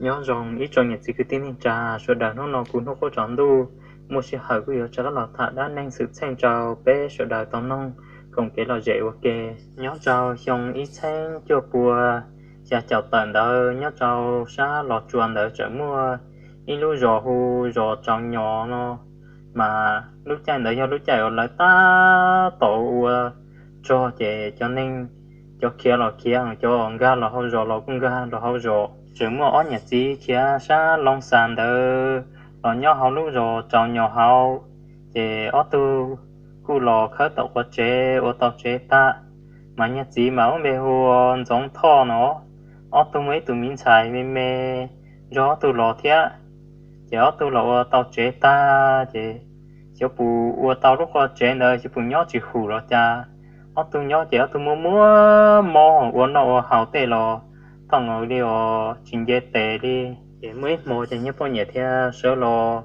Nyob zoo ib tsoom niam txiv kwv tij neej tsa sawv daws, hnub no kuv Hnub Qub Tsaus Ntuj muaj sij hawm kuj yuav rov qab los tham dab neeg xwm txheej rau peb sawv daws tau mloog koom kev lom zem ua ke. Nyob rau xyoo ib txheeb cuaj pua xya caum tawm ntawd, nyob rau sab Los Tsuas ntawd tseem muaj ib lub zos hu zos Tsaus Nyos no, mas lub caij ntawd yog lub caij uas lawv tab tom ua rog, ces cov neeg, cov khiav los khiav, cov nkag los hauv zos los kuj nkag los hauv zos. Tseem muaj ob niam txiv khiav sab Looj Xas ntawd los nyob hauv lub zos Tsaus Nyos hauv, ces ob tug kuj los khawb tau qhov tsev ua tau tsev tag. Mas niag txiv mas lub npe hu ua Ntxoov Thoj no. Ob tug muaj ib tug miv ntxhais me me nrog ob tug los thiab, ces ob tug los ua tau tsev tag ces xyov puas ua tau lub qhov tsev ntawd, xyov puas nyob tsis hum los cas. Ob tug nyob ces ob tug muaj muaj mob, ua noj ua haus tej los thooj li os tsis nce tes li. Ces muaj ib hmo ces niag poj niam thiaj sawv los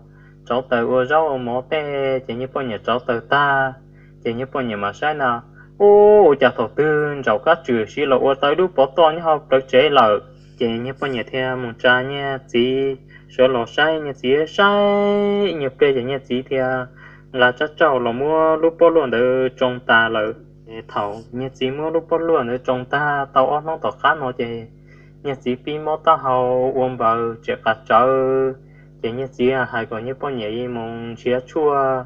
rauv taws ua zaub ua mov tej, ces niag poj niam rauv taws tag, ces niag poj niam mas saib na, ub, ua cas thaum twg ntsaum kab tswm siv los ua tau ib lub pov toj nyob hauv plawv tsev lawm. Ces niag poj niam thiaj mus tsa niag txiv sawv los saib, niag txiv saib ib nyuag pliag ces niag txiv thiaj nqa tsab tsauj los muab lub pob luaj ntawd tsoo tas lawm. Ces thaum niag txiv muab lub pob luaj ntawd tsoo tag tau ob hnub tom qab no ces niag txiv pib mob taub hau ua npaws tseem qas tsawv. Ces niag txiv hais kom niag poj niam mus nrhiav tshuaj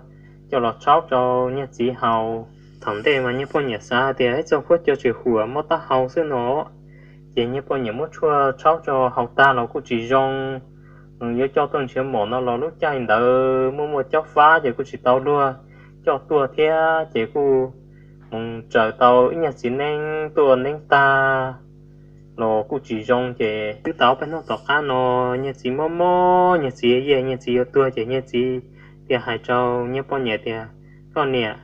coj los tshaub rau niag txiv haus. Thaum ntej mas niag poj niam xav tias ib txoj khuab coj tsis huam mob taub hau xwb no, ces niag poj niam muab tshuaj tshaub rau haus tag los kuj tsis zoo. Yuav coj tuaj nrhiav mom no los lub caij ntawd muaj muaj caub fab ces kuj tsis tau luag coj tuaj thiab, ces kuj mus tsaws tau ib nyuag txiv neeb tuaj neeb tag los kuj tsis zoo. Ces twb tau peb hnub tom qab no niag txiv mob mob, niag txiv yeej niag txiv yuav tuag ces niag txiv thiaj hais rau niag poj niam tias, koj niam,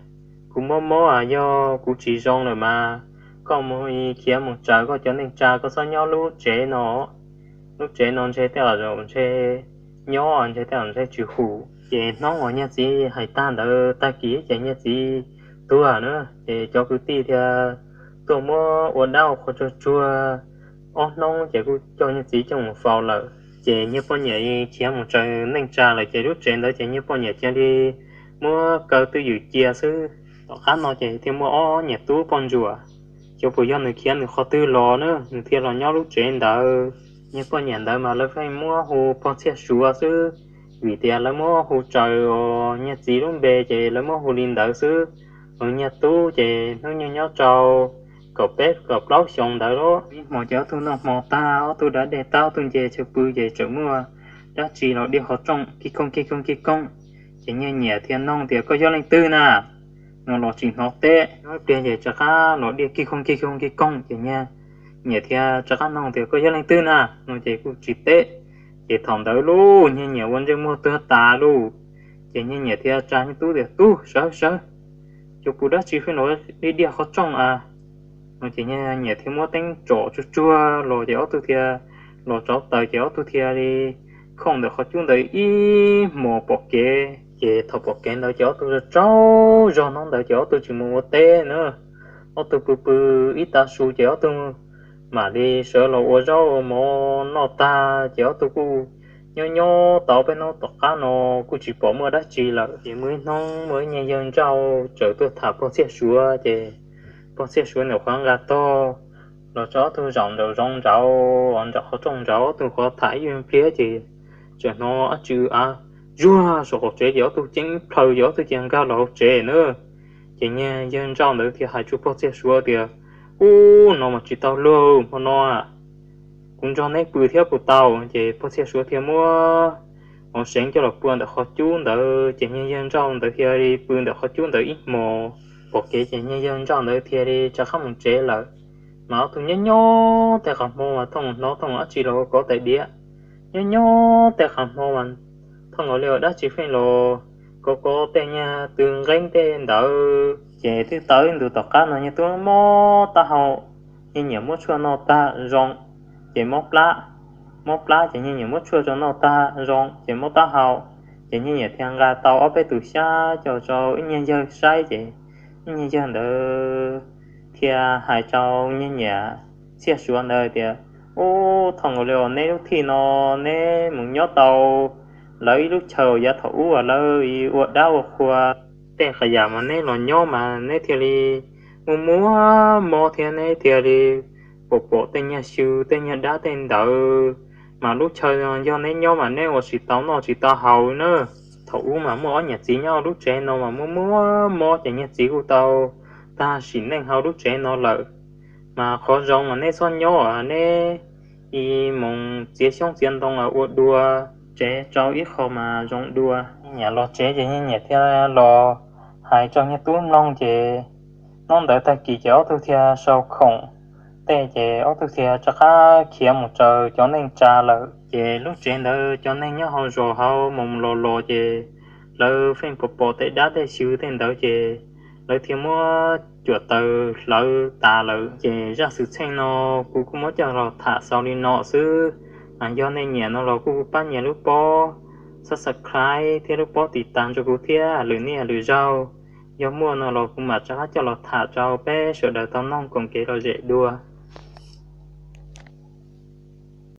kuv mob mob, yog kuv tsis zoo lawm mas koj mus khiav mus tsaws koj cov neej tsa, koj txhob nyob lub tsev no. Lub tsev no ntshe tej zaum ntshe nyob ntshe tej zaum ntshe tsis hum. Ces hnub uas niag txiv hais tag ntawd tag kis ces niag txiv tuag na, ces cov kwv tij thiaj tuaj muab ua dab ua qhua tsuag tsuag ob hnub ces kuj coj niag txiv coj mus faus lawm. Ces niag poj niam khiav mus tsaws neej tsa lawm ces lub tsev ntawd ces niag poj niam cia li muab kaw twj ywm cia xwb. Tom qab no ces thiaj muaj ob niam tub poj ntsuam, xyov puas yog nws khiav nws qhov twg los na, nws thiaj los nyob lub tsev ntawd. Niag poj niam ntawd mas lawv pheej muab hu pog Txhiaj Suav xwb, vim tias lawv muab hu tsaws niag txiv lub npe ces lawv muab hu li ntawd xwb. Niag tub ces hnub nyoog nyob rau kaum peb kaum plaub xyoos ntawd lawm. Ib hmo ces ob tug noj hmo tag, ob tug da dej tag, ob tug nce chaw pw ces tseem muaj dab tsi los diaj qhov rooj kig koog kig koog kig koog. Ces niag niam thiaj nug tias, koj yog leej twg na? No los tsis hnov teb. Nyob ib pliag ces rov qab los diaj kig koog kig koog kig koog ces niag niam thiaj rov qab nug tias, koj yog leej twg na? No ces kuj tsis teb. Ces thaum ntawd lub niag niam ua ntsej muag tuag tas lawm. Ces niag niam thiaj tsa niag tub tias, tub, sawv sawv, xyov puas dab tsi pheej los diaj diaj qhov rooj a. No ces niag niam thiaj muab teeb tsom tsuag tsuag los ces ob tug thiaj los rauv taws ces ob tug thiaj li khooj ntawm qhov cub ntawd ib hmos pom kev. Ces thaum pom kev ntawd ces ob tug tsaug zog hnub ntawd ces ob tug tsis mus ua teb na. Ob tug pw pw ib tav su ces ob tug mam li sawv los ua zaub ua mov noj tag ces ob tug kuj nyob nyob tau peb hnub tom qab no kuj tsis pom muaj dab tsi lawm. Ces muaj ib hnub muaj ib niag yawg nrauj txawm tuaj tham pog Txhiaj Suav ces pog Txhiaj Suav ntawm qhov nqa tog los rau ob tug zaum nraum zoov nraud, nraum qhov rooj nraud, ob tug qhov tham ib pliag ces txawm hnov dab tsi a zuag saum qaum tsev ces ob tug ceeb plhaw ces ob tug cia nkag los hauv tsev na. Ces niag yawg nrauj ntawd thiaj hais rau pog Txhiaj Suav tias, ub, no mas tsis tau luag, hmo no kuv nrog neb pw thiab puas tau? Ces pog Txhiaj Suav thiaj muab hauv seev coj los pua ntawm qhov cub ntawd ces niag yawg nrauj ntawd thiaj li pw ntawm qhov cub ntawd ib hmos pom kev ces niag yawg nrauj ntawd thiaj li rov qab mus tsev lawm. Mas ob tug nyob nyob tej qhov hmo mas thooj hnov thooj dab tsi los ua kov tais diav, nyob nyob tej qhov hmo mas thooj nkaus li dab tsi pheej los kov kov tej niag tw nqeeb tej ntawd. Ces twb tau ib ntus tom qab no niag tub mob taub hau, niag niam muab tshuaj noj tag zoo ces mob plab, mob plab ces niag niam muab tshuaj rau noj tag zoo ces mob taub hau. Ces niag niam thiaj nqa tau ob peb tus xyab coj rau ib niag yawg saib ces ib niag yawg ntawd thiaj hais rau niag niam Txhiaj Suav ntawd tias, Ub, thaum nkaus li uas neb lub thij no neb mus nyob tau lawv ib lub chaw yav thaum ub uas lawv ua dab ua qhua, tej qhov yam mas neb los nyob mas neb thiaj li muaj muaj mob thiab neb thiaj li pom pom tej nyuag xyw tej nyuag dab tej ntawd. Mas lub chaw no yog neb nyob mas neb ua tsis tau noj tsis tau haus na. Thaum ub mas muaj ob niam txiv nyob lub tsev no mas muaj muaj mob ces niag txiv kuj tau tag sim neej hauv lub tsev no lawm. Mas qhov zoo mas neb txhob nyob, neb mus txiav xyoob txiav ntoo ua dua tsev rau ib qho mas zoo dua. Nyiam los tsev ces nyiam thiaj los hais rau niag tub mloog ces hnub ntawd tag kis ces ob tug thiaj sau khoom tej ces ob tug thiaj rov qab khiav mus raws cov neej tsa lawm. Ces lub tsev ntawd cov neeg nyob hauv zos hauv mus los los ces lawv pheej pom pom tej dab tej xyw tej ntawd ces lawv thiaj muab cuam taws hlawv tas lawm. Ces zaj xwm txheej no kuv kuj muab coj los tham xaus li no xwb. Yog nej nyiam no los kuj pab nias lub pob subscribe thiab lub pob tiv tas rau kuv thiab, lwm niaj lwm zaug yog muaj no los kuv mam rov qab coj los tham rau peb sawv daws tau noog koom kev lom zem dua.